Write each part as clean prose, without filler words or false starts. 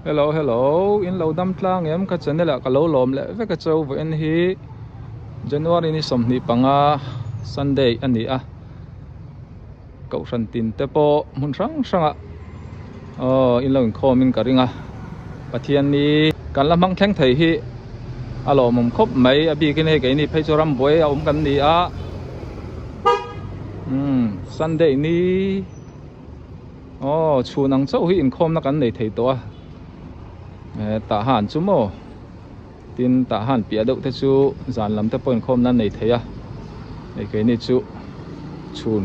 Hello hello in lo dam tlang em ka channel ah ka lo lawm leh vek a cho vawiin hi January ni 25 Sunday a ni a Kohhran tin te pawh hmun hrang hrang ah aw in lo inkhawm in ka ring a Pathian ni kan la hmang thleng thei hi a lawmawm khawp mai a bikin hei keini phei chu rambuai a awm kan ni a umm Sunday ni. Aw chhun ang chauh hi inkhawmna kan nei thei tawh a eh tah han chu maw tin tah han piah deuh te chu zan lam te pawh inkhawmna an nei thei a hei keini chu chhun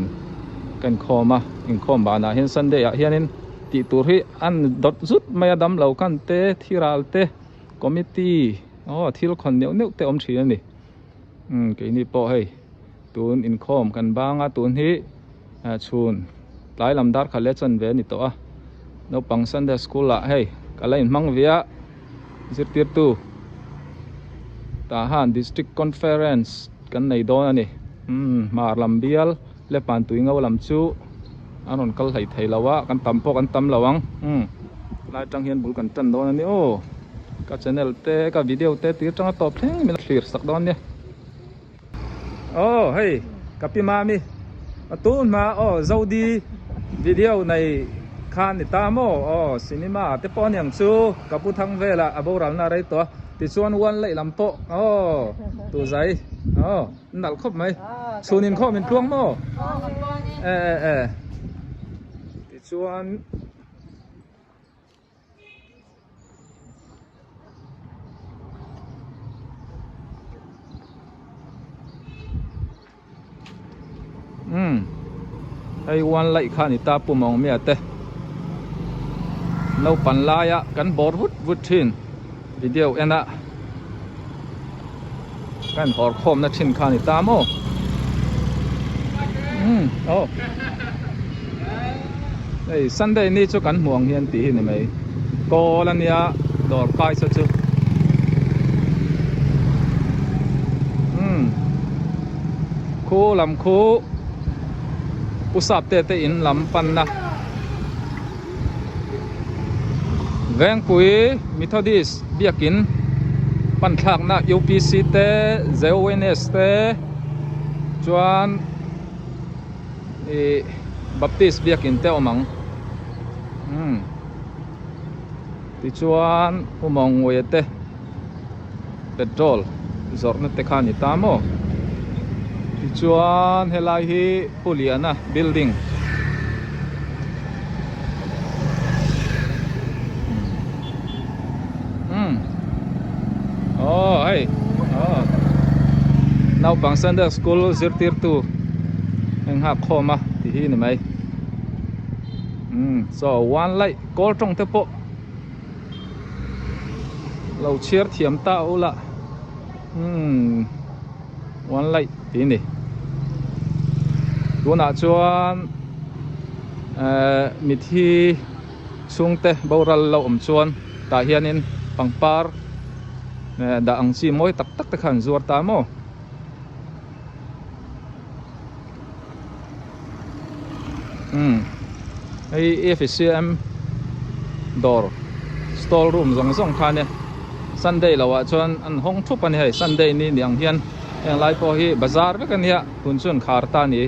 ka inkhawm a inkhawm banah hian sunday ah hianin tih tur hi an dawt zut mai a damlo kan te thiral te committee aw thil khawn neuh neuh te awm thin a ni umm keini pawh hei tun inkhawm kan bang a tun hi. Chhun tlai lam dar khat leh chuan ve a ni tawh a naupang Sunday school ah hei ka la inhmang ve a zirtirtu tah han district conference kan nei dawn a ni umm hmar lam bial leh pantui ngo lam chu an rawn kal hlei thei lo a kan tam pawh kan tam lo ang umm lai atang hian bul kan tan dawn a ni aw ka channel te ka video te tir tanga tawp thleng min thlir sak dawn nia. Aw hei ka pi mami a tun hma aw zodi video nei khan ni ta maw aw cinema te pawh aniang chu ka pu thang vela a boral na rei tawh a tichuan one leh lam pawh aw tu zai aw nalh khawp mai chhun inkhawm in tluang maw e e e tichuan. Umm hei one light kha a ni ta pu mawng mia te naupang laia kan bawr vut vut thin video en a kan hawr khawm na thin kha a ni ta maw umm aw hei sunday ni chu kan hmuh ang hian tih hi ni mai kawl a nia dawr kai saw chu umm khu lam khu pu sap te te in lam pan na Vengpui Methodist biakin pan thlakna UPC te ZONS te chuan ih Baptist biakin te a awm ang umm tichuan Umawngawia te petrol zawrhna te kha a ni ta maw tichuan helai hi Pu Liana building umm aw hei aw naupang Sunday school zirtirtu heng nghak khawm a tih hi ni mai umm chaw one light kawl tawng te pawh. Lo chhiar thiam ta ula umm one light tih a ni tunah chuan ehh mithi chhungte boral lo awm chuan tah hianin pangpar eh dah ang chi mawi tak tak te kha an zuar ta maw. Umm hei FCM dawr stall room zawng zawng kha ania sunday lo ah chuan an hawng thup a ni hei sunday ni ni ang hian heng lai pawh hi bazar vek a nia tun chu an khar ta a ni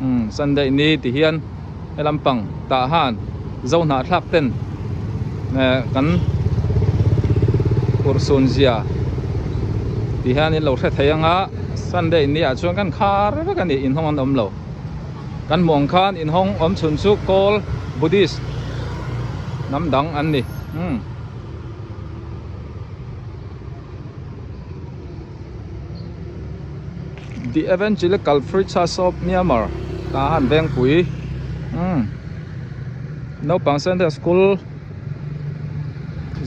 umm sunday ni ti hian he lampang tah han zo hnahthlak ten eh kan urhsun zia ti hian in lo hre thei ang a sunday ni ah chuan kan khar vek a ni inhawng an awm lo kan hmuh ang khan inhawng awm chhun chu kawl buddhist hnam dang an ni umm. The Evangelical Free Church of Myanmar tah han vengpui umm naupang Sunday school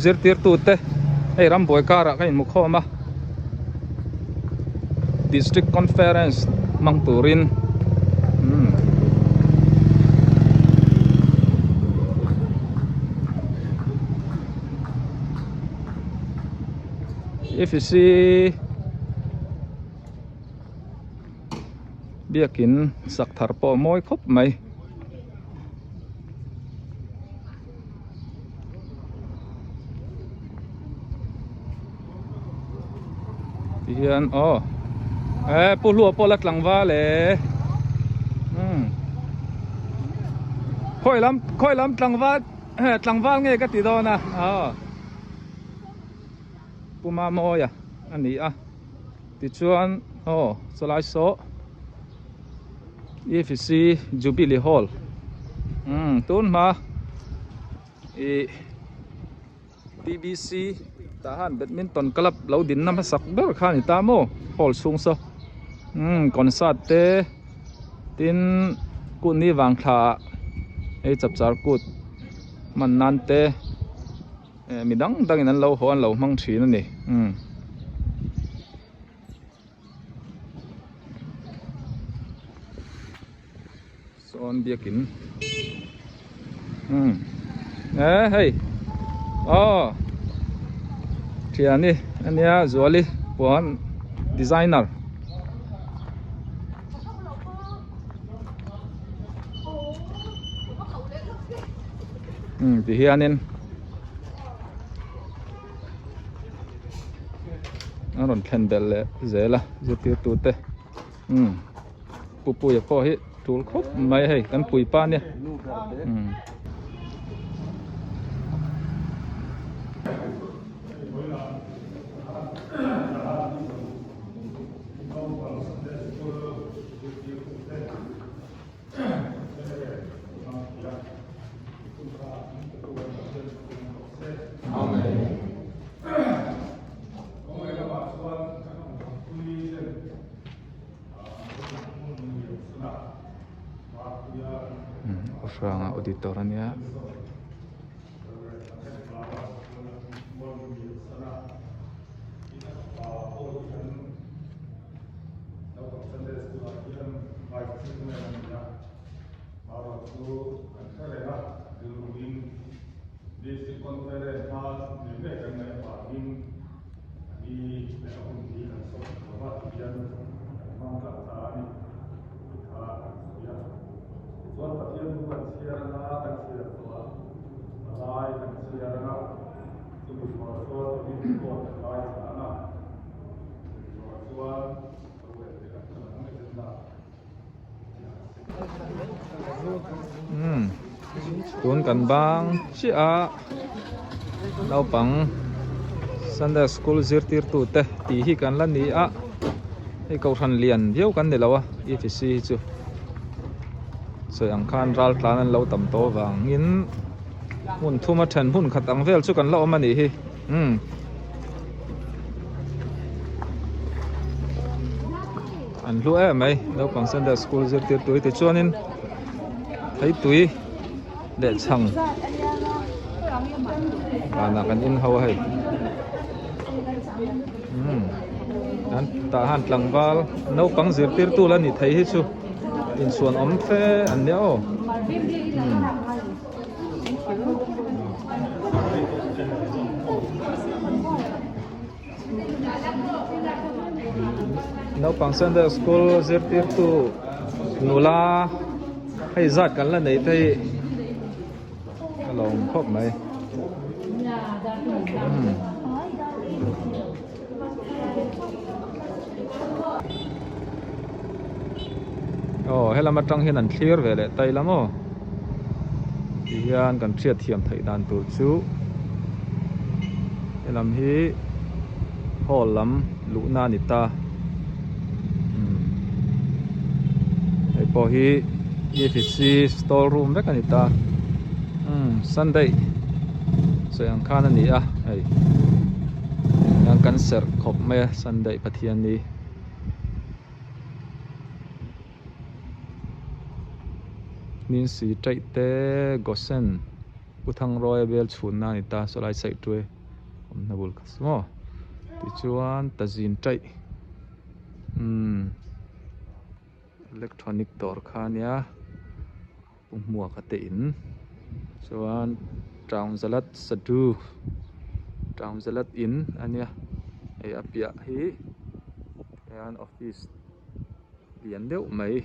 zirtirtu te hei rambuai karah ka inhmu khawm a district conference hmang turin umm. If you see biakin sak thar pawh a mawi khawp mai. Tihian aw e pu hlua pawh la tlangval e umm khawi lam khawi lam tlangval tlangval nge ka ti dawn a aw pu Mamawia a ni a tichuan aw chawlai saw EFC Jubilee Hall umm tun hma ih. TBC tah han badminton club lo dinna hmasak ber kha a ni ta maw hall chhung saw umm concert te tin kut ni vang thla ah hei chapchar kut hman nan te eh mi dang dang in an lo haw an lo hmang thin a ni umm. Sawn biakin umm e hei aw thiani ania zuali puan designer umm ti hianin a rawn thlen belh leh zel a zirtirtu te umm. Pupuia pawh hi tul khawp mai hei kan puipa nia umm. Hranga auditor a nia. Umm tun kan bang chiah a naupang Sunday school zirtirtu te tih hi kan la ni a hei kohhran lian viau kan ni lo a EFC hi chu sawi ang khan ral tlan an lo tam tawh avangin hmun thum a then hmun khat ang vel chu kan la awm a nih hi umm. An hlu em mai naupang Sunday school zirtir tui tichuanin theitui leh chhang vanah kan in ho a hei umm an tah han tlangval naupang zirtirtu la ni thei hi chu inchhuan awm fe an nia aw umm. Naupang Sunday School zirtirtu nula hei zat kan la nei te hi a lawm khawp mai. Aw helam atang hian an thlir ve leh ta ila maw tihian kan hriat thiam theih dan tur chu helam hi hall lam luhna a ni ta umm hei pawh hi EFC store room vek a ni ta umm sunday sawi ang khan a ni a hei hian kan serh khawp mai a sunday Pathianni. Hminsi taih te Gosen Pu Thangrawia bel chhunna a ni ta sawlai saih tuai awmna bul kha chu maw tichuan tazin taih umm electronic dawr kha a nia Pu Hmuaka te in chuan Taungzalat Sadu Taungzalat in a nia hei a piah hi. Hian office lian deuh mai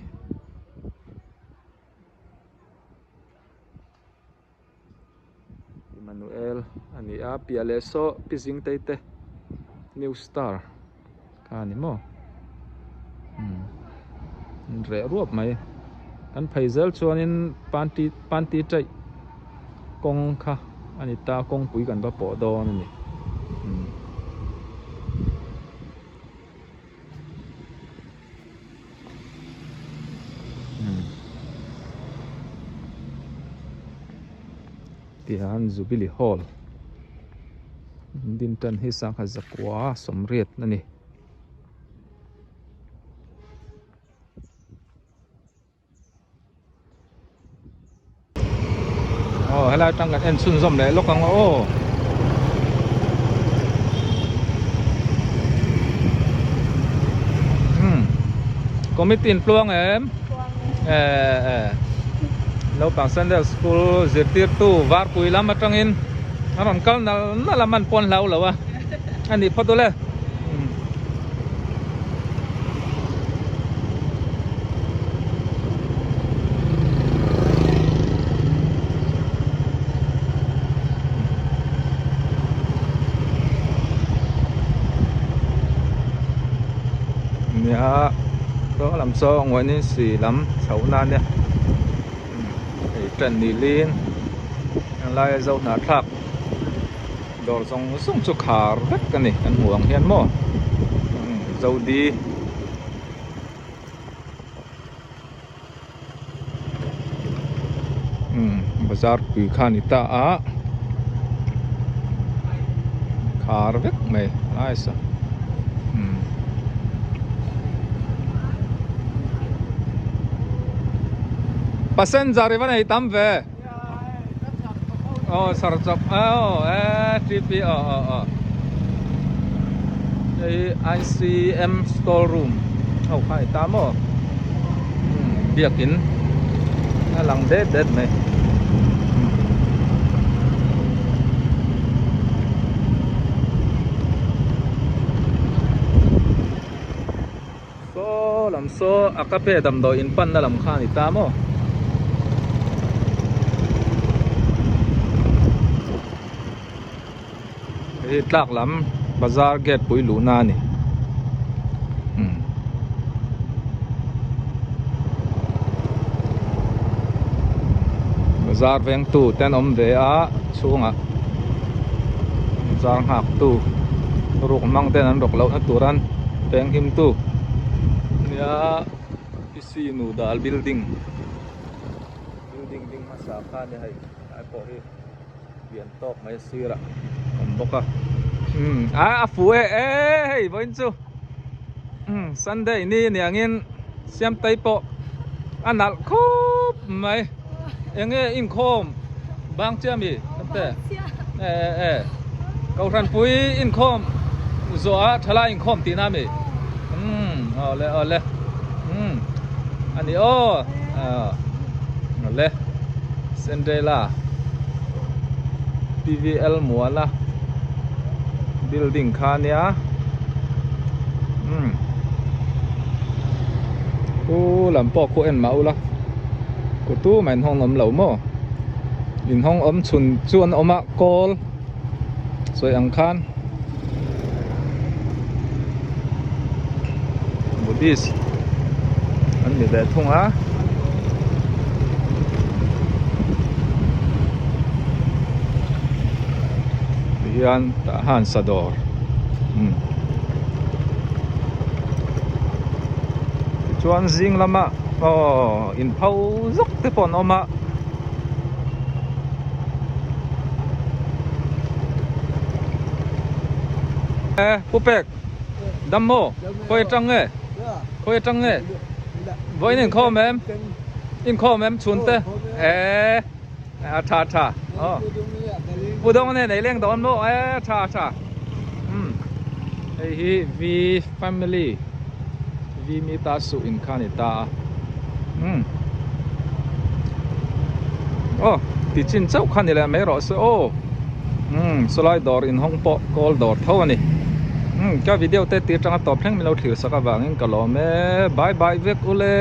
Emmanuel a ni a piah leh saw pi zing tei te new star kha. Kha ni maw umm reh ruap mai kan phei zel chuanin panti panti taih kawng kha a ni ta kawngpui kan va pawh dawn a ni umm. Tihian Jubilee Hall din tan hi sangha zakua sawmriat a ni. Aw helai atang kan en chhunzawm leh lawk ang aw. Hmm. Committee in tluang em? Eh eh. Naupang Sunday School zirtirtu Varpui lam atangin a rawn kal nal nal a man pawn hlau lo a. A nih phawt ule. Nia saw lam saw ngawihin si lam chhoh na ania hei ṭan ni lin heng laia zo hnahthlak. Dawr zawng zawng chu khar vek a ni kan hmuh ang hian maw Zodi umm bazar pui kha a ni ta a khar vek mai nice a umm. Passenger i va nei tam ve. Aw sarchawp aw e TP aw aw aw hei ICM store room ho kha i ta maw biakin a lang det det mai Saw lam saw a ka pe damdawi in panna lam kha a ni ta maw? Hei hi tlak lam bazar gate pui luhna a ni. Umm. Bazar vengtu te an awm ve a chhungah bazar nghaktu ruk hmang ten an rawk lohna tur an Peng him tu nia PC nu dal building building ding hmasa kha nia hei lai pawh hi lian tawk mai a sirah awm bawk a umm a a fu e e hei vawiin chu umm sunday ni niangin siamtei pawh a nalh khawp mai eng nge inkhawm bang chiah mi te e e e kohhran pui inkhawm zawh a thalai inkhawm tih na mi umm aw le aw le umm a ni aw aw le Cinderella P_V_L Muala building kha ania umm khu lam pawh khu en mah ula ku tu mah inhawng awm lo maw inhawng awm chhun chu an awm a kawl sawi ang khan Buddhist an ni ve thung a tihian tah han sa dawr umm tichuan zing lama aw inpho zawk te pawh an awm a. Pu Pek dam maw khawi atang nge khawi atang nge vawiin inkhawm em inkhawm em chhun te e a tha tha aw Pu Dawng nen ei leng dawn maw e tha tha um hei hi V family V mi ta suh in kha ni ta a um aw ti chin chauh kha ni leh mai rawh se aw umm sawlai dawr inhawng pawh kawl dawr tho a ni umm ka video te tir tanga tawp thleng min lo thlir sak avangin ka lawm e bye bye vek ule.